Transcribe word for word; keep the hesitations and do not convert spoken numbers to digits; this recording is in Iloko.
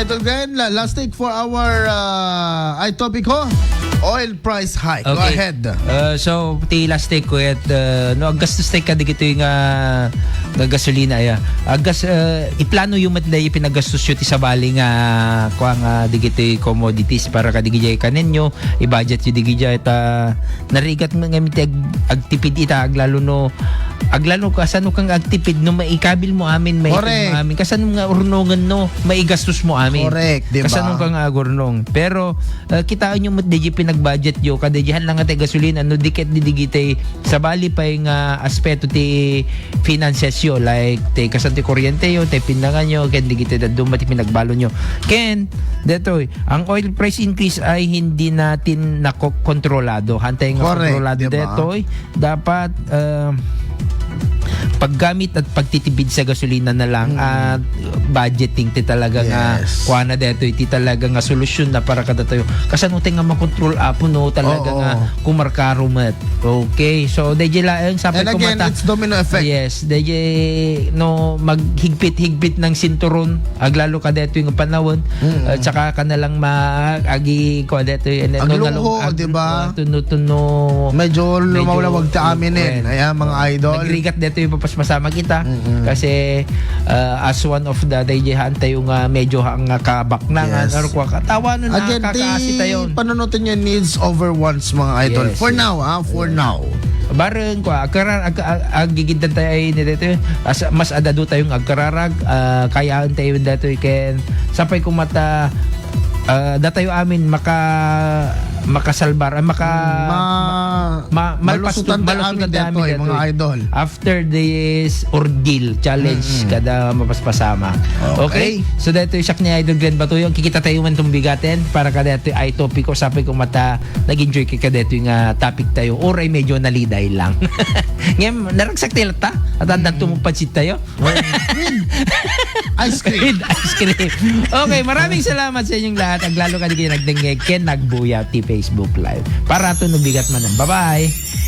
Idol Glenn, la-, last take for our, uh, ay, topic ho. Oil price hike. Go Okay. ahead. Uh, so, ti last take ko it, uh, no, aggastos tayo kadigitoy nga, nga gasolina, ya. Aggas-, uh, iplano yu met daydi pinaggastos yu ti sabali nga, kua nga digitoy commodities para kadigitoy kanenyo, i-budget yu digitoy ta narigat met ngamin ti ag-, agtipid ita, aglalo no, aglalo kasano kang agtipid no maikabil mo amin, maipon Correct. mo amin. Kasano nga urnongen no, maigastos mo amin. Correct, di ba? Kasano kang agurnong. Pero, uh, kitaen yu met daydi pinagbudget yu, kada dihan lang nga ti gasolina, no, di ket di digitoy sabali pay nga aspeto ti finances yu, like, ti kasano ti kuryente yu, ti pinangan yu, ken digitoy dadduma ti pinagbalon yu. Ken, detoy, ang oil price increase ay hindi natin nakokontrolado. Hantay nga Correct, kontrolado di ba? detoy. Dapat, uh, paggamit at pagtitipid sa gasolina na lang Mm. at budgeting ti talaga nga Yes. kuana detoy, ti talaga nga solusyon na para kadatayo. Kasano tayo nga makontrol, Apo, no? Talaga Oo. nga kumarkaro met. Okay. So, daydi laeng sapay And again, kumata. it's domino effect. Yes. Daydi, no, maghigpit-higpit ng sinturon. Aglalo ka detoy nga panahon. Mm. At saka ka na lang ma-, agi, kua detoy, and then, no, Agluho, nalung-, ag-, di ba? uh, tuno-tuno. Medyo Medyo lumawlawag ta amin, eh. well, Ayan, mga idol. Nagrigat detoy, mapaspasamak ita. Mm-mm. Kasi, uh, as one of the daydi han tayo nga medyo hang nga kabaknangan, Yes. or kua, katawa no Again, nakakaasi ti tayo. panunutan niya needs over wants, mga idol. Yes, For yes. now, ah, for Ayan. now. Bareng, kua, agkarar-, ag-, ag-, agigiddan tayo ay ni dito. As, mas adado tayong agkararag, ah, kayaan tayo dito, ken sapay kumata, ah, datayo amin maka-, makasalbar, ah, maka-, Ma-, ma-, malusutan malpasto-, tayo amin malusutan tayo dito, amin eh, mga dito. idol. After this ordeal, challenge, Mm-mm. kada mapaspasamak. Okay. Okay? So, dito siya ni Idol Glenn Batuyo. Kikita tayo man itong bigatin para kada ito ay topiko. Sapay kumata, nag-enjoy ka kada ito nga topic tayo. Oray medyo naliday lang. Ngayon, naragsak tayo ta. At ang Mm. tumupad si tayo. With ice cream. With ice cream. Okay, maraming salamat sa inyong lahat. Aglalo ka di kayo nagdengge ken nagbuya ti Facebook Live. Para to nubigat man. Bye-bye.